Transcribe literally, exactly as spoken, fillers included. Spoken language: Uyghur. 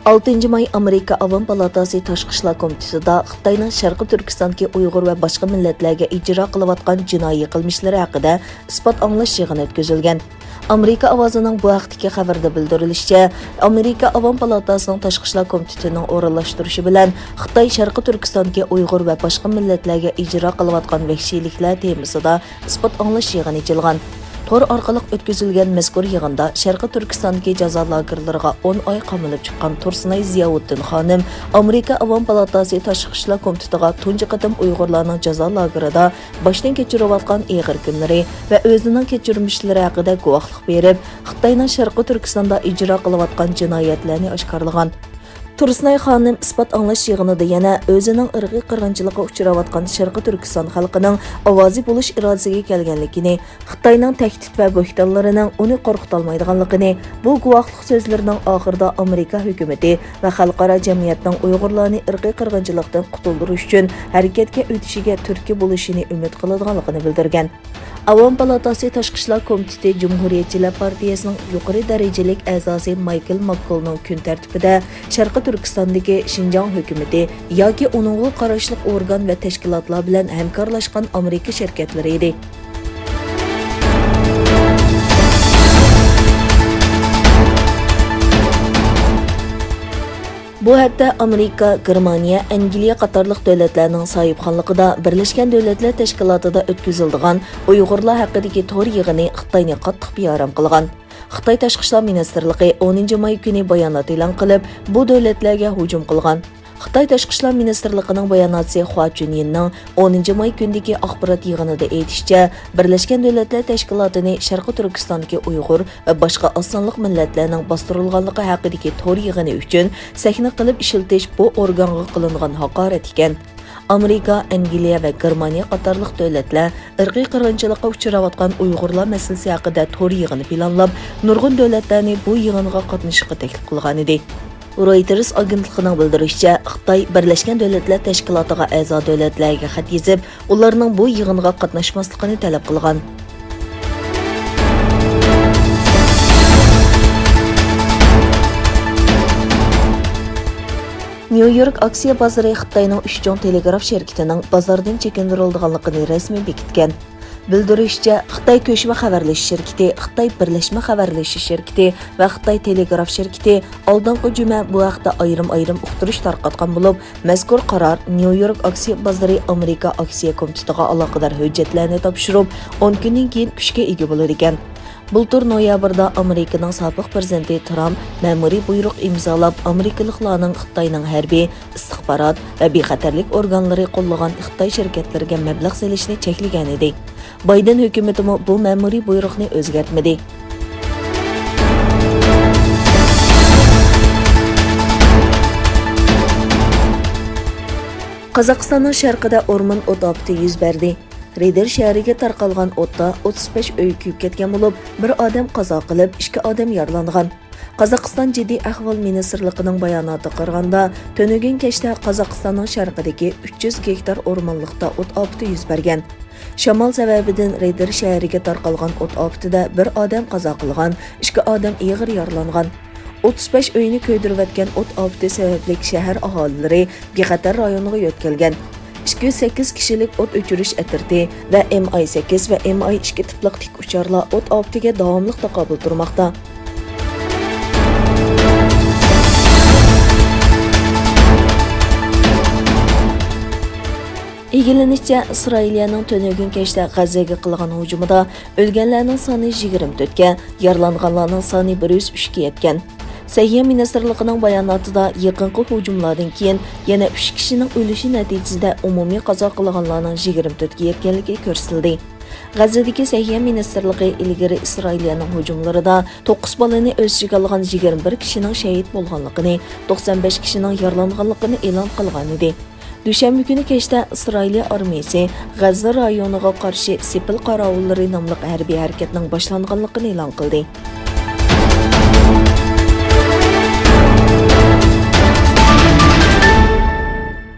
ئالتىنچى ماي ئامېرىكا ئاۋام پالاتاسى تاشقى ئىشلار كومىتېتىدا خىتاينىڭ شەرقىي تۈركىستاندىكى ئۇيغۇر ۋە باشقا مىللەتلەرگە ئىجرا قىلىۋاتقان جىنايى قىلمىشلىرى ھەققىدە ئىسپات ئاڭلاش يىغىنى ئۆتكۈزۈلگەن. ئامېرىكا ئاۋازىنىڭ بۇ ھەقتىكى خەۋىرىدە بىلدۈرۈلۈشىچە، ئامېرىكا ئاۋام پالاتاسىنىڭ تاشقى ئىشلار كومىتېتىنىڭ ئورۇنلاشتۇرۇشى بىلەن خىتاي شەرقىي تۈركىستاندىكى ئۇيغۇر ۋە باشقا مىللەتلەرگە ئىجرا قىلىۋاتقان ۋەھشىيلىكلەر تېمىسىدا ئىسپات ئاڭلاش يىغىنى ئېچىلغان. تور ئارقىلىق ئۆتكۈزۈلگەن مەزكۇر يىغىندا شەرقىي تۈركىستاندىكى جازا لاگېرلىرىغا ئون ئاي قامىلىپ چىققان تۇرسۇنئاي زىياۋۇددىن خانىم ئامېرىكا ئاۋام پالاتاسى تاشقى ئىشلار كومىتېتىغا تۇنجى قېتىم ئۇيغۇرلارنىڭ جازا لاگېرىدا باشتىن كەچۈرۈۋاتقان ئېغىر كۈنلىرى ۋە ئۆزىنىڭ كەچۈرمىشلىرى ھەققىدە گۇۋاھلىق بېرىپ، خىتاينىڭ شەرقىي تۈركىستاندا ئىجرا قىلىۋاتقان جىنايەتلەرنى ئاشكارىلىغان. تۇرسۇنئاي خانىم ئىسپات ئاڭلاش يىغىنىدا يەنە ئۆزىنىڭ ئىرقىي قىرغىنچىلىققا ئۇچراۋاتقان شەرقىي تۈركىستان خەلقىنىڭ ئاۋازى بولۇش ئىرادىسىگە كەلگەنلىكىنى، خىتاينىڭ تەھدىت ۋە بوھتانلىرىنىڭ ئۇنى قورقۇتالمايدىغانلىقىنى، بۇ گۇۋاھلىق سۆزلىرىنىڭ ئاخىرىدا ئامېرىكا ھۆكۈمىتى ۋە خەلقئارا جەمئىيەتنىڭ ئۇيغۇرلارنى ئىرقىي قىرغىنچىلىقتىن قۇتۇلدۇرۇش ئۈچۈن ھەرىكەتكە ئۆتۈشىگە تۈرتكە بولۇشىنى ئۈمىد قىلىدىغانلىقىنى بىلدۈرگەن. ئاۋام پالاتاسى تاشقى ئىشلار كومىتېتى جۇمھۇرىيەتچىلەر پارتىيەسىنىڭ يۇقىرى دەرىجىلىك ئەزاسى مايكل ماككولنىڭ كۈن تەرتىپىدە شەرقىي تۈركىستاندىكى شىنجاڭ ھۆكۈمىتى ياكى ئۇنىڭغا قاراشلىق ئورگان ۋە تەشكىلاتلار بىلەن ھەمكارلاشقان ئامېرىكا شىركەتلىرى ئىدى. بۇ ھەپتە ئامېرىكا، گېرمانىيە، ئەنگلىيە قاتارلىق دۆلەتلەرنىڭ ساھىبخانلىقىدا بىرلەشكەن دۆلەتلەر تەشكىلاتىدا ئۆتكۈزۈلىدىغان ئۇيغۇرلار ھەققىدىكى تور يىغىنى خىتاينى قاتتىق بىئارام قىلغان. خىتاي تاشقى ئىشلار مىنىستىرلىقى ئونىنچى ماي كۈنى بايانات ئېلان قىلىپ، بۇ دۆلەتلەرگە ھۇجۇم قىلغان. خىتاي تاشقى ئىشلار مىنىستىرلىقىنىڭ باياناتچىسى خۇا چۈنيىننىڭ ئونىنچى ماي كۈنىدىكى ئاخبارات يىغىنىدا ئېيتىشىچە، بىرلەشكەن دۆلەتلەر تەشكىلاتىنى شەرقىي تۈركىستاندىكى ئۇيغۇر ۋە باشقا ئاز سانلىق مىللەتلەرنىڭ باستۇرۇلغانلىقى ھەققىدىكى تور يىغىنى ئۈچۈن سەھنە قىلىپ ئىشلىتىش بۇ ئورگانغا قىلىنغان ھاقارەت ئىكەن. ئامېرىكا، ئەنگلىيە ۋە گېرمانىيە قاتارلىق دۆلەتلەر ئىرقىي قىرغىنچىلىققا ئۇچراۋاتقان ئۇيغۇرلار مەسىلىسى ھەققىدە تور يىغىنى پىلانلاپ، نۇرغۇن دۆلەتلەرنى بۇ يىغىنغا قاتنىشىشقا تەكلىپ قىلغانىدى. رويتېرس ئاگېنتلىقىنىڭ بىلدۈرۈشىچە، خىتاي بىرلەشكەن دۆلەتلەر تەشكىلاتىغا ئەزا دۆلەتلەرگە خەت يېزىپ، ئۇلارنىڭ بۇ يىغىنغا قاتناشماسلىقىنى تەلەپ قىلغان. نيۇ يورك ئاكسىيە بازىرى خىتاينىڭ ئۈچ چوڭ تېلېگراف شىركىتىنىڭ بازاردىن چېكىندۈرۈلىدىغانلىقىنى رەسمىي بېكىتكەن. بىلدۈرۈشىچە، خىتاي كۆچمە خەۋەرلىشىش شىركىتى، خىتاي بىرلەشمە خەۋەرلىشىش شىركىتى ۋە خىتاي تېلېگراف شىركىتى ئالدىنقى جۈمە بۇ ھەقتە ئايرىم-ئايرىم ئۇقتۇرۇش تارقاتقان بولۇپ، مەزكۇر قارار نيۇ يورك ئاكسىيە بازىرى ئامېرىكا ئاكسىيە كومىتېتىغا ئالاقىدار ھۆججەتلەرنى تاپشۇرۇپ، ئون كۈندىن كېيىن كۈچكە ئىگە بولىدىكەن. بۇلتۇر نويابىردا ئامېرىكىنىڭ سابىق پىرېزىدېنتى ترامپ مەمۇرىي بۇيرۇق ئىمزالاپ، ئامېرىكىلىقلارنىڭ خىتاينىڭ ھەربىي، ئىستىخبارات ۋە بىخەتەرلىك ئورگانلىرى قوللىغان خىتاي شىركەتلىرىگە مەبلەغ سېلىشنى چەكلىگەنىدى. بايدېن ھۆكۈمىتىمۇ بۇ مەمۇرىي بۇيرۇقنى ئۆزگەرتمىدى. قازاقىستاننىڭ شەرقىدە ئورمان ئوت ئاپىتى يۈز بەردى. رىدېر شەھىرىگە تارقالغان ئوتتا ئوتتۇز بەش ئۆي كۆيۈپ كەتكەن بولۇپ، بىر ئادەم قازا قىلىپ، ئىككى ئادەم يارىلانغان. قازاقىستان جىددىي ئەھۋال مىنىستىرلىقىنىڭ باياناتىغا قارىغاندا، تۈنۈگۈن كەچتە قازاقىستاننىڭ شەرقىدىكى ئۈچ يۈز گېكتار ئورمانلىقتا ئوت ئاپىتى يۈز بەرگەن. شامال سەۋەبىدىن رىدېر شەھىرىگە تارقالغان ئوت ئاپىتىدە بىر ئادەم قازا قىلغان، ئىككى ئادەم ئېغىر يارىلانغان. ئوتتۇز بەش ئۆينى كۆيدۈرۈۋەتكەن ئوت ئاپىتى سەۋەبلىك شەھەر ئاھالىلىرى بىخەتەر رايونىغا يۆتكەلگەن. ئىككى يۈز سەككىز كىشىلىك ئوت ئۆچۈرۈش ئەترىتى ۋە ئېم ئاي سەككىز ۋە ئېم ئاي ئىككى تىپلىق تىك ئۇچارلار ئوت ئاپىتىگە داۋاملىق تاقابىل تۇرماقتا. ئىگىلىنىشىچە، ئىسرائىلىيەنىڭ تۈنۈگۈن كەچتە غەززەگە قىلغان ھۇجۇمىدا ئۆلگەنلەرنىڭ سانى يىگىرمە تۆتكە، يارىلانغانلارنىڭ سانى بىر يۈز ئۈچكە يەتكەن. سەھىيە مىنىستىرلىقىنىڭ باياناتىدا يېقىنقى ھۇجۇملاردىن كېيىن يەنە ئۈچ كىشىنىڭ ئۆلۈشى نەتىجىسىدە ئومۇمىي قازا قىلغانلارنىڭ يىگىرمە تۆتكە يەتكەنلىكى كۆرسىتىلدى. غەززىدىكى سەھىيە مىنىستىرلىقى ئىلگىرى ئىسرائىلىيەنىڭ ھۇجۇملىرىدا توققۇز بالىنى ئۆز ئىچىگە ئالغان يىگىرمە بىر كىشىنىڭ شېھىت بولغانلىقىنى، توقسان بەش كىشىنىڭ يارىلانغانلىقىنى ئېلان قىلغانىدى. دۈشەنبە كۈنى كەچتە ئىسرائىلىيە ئارمىيىسى غەززە رايونىغا قارشى سېپىل قاراۋۇللىرى ناملىق ھەربىي ھەرىكەتنىڭ باشلانغانلىقىنى ئېلان قىلدى.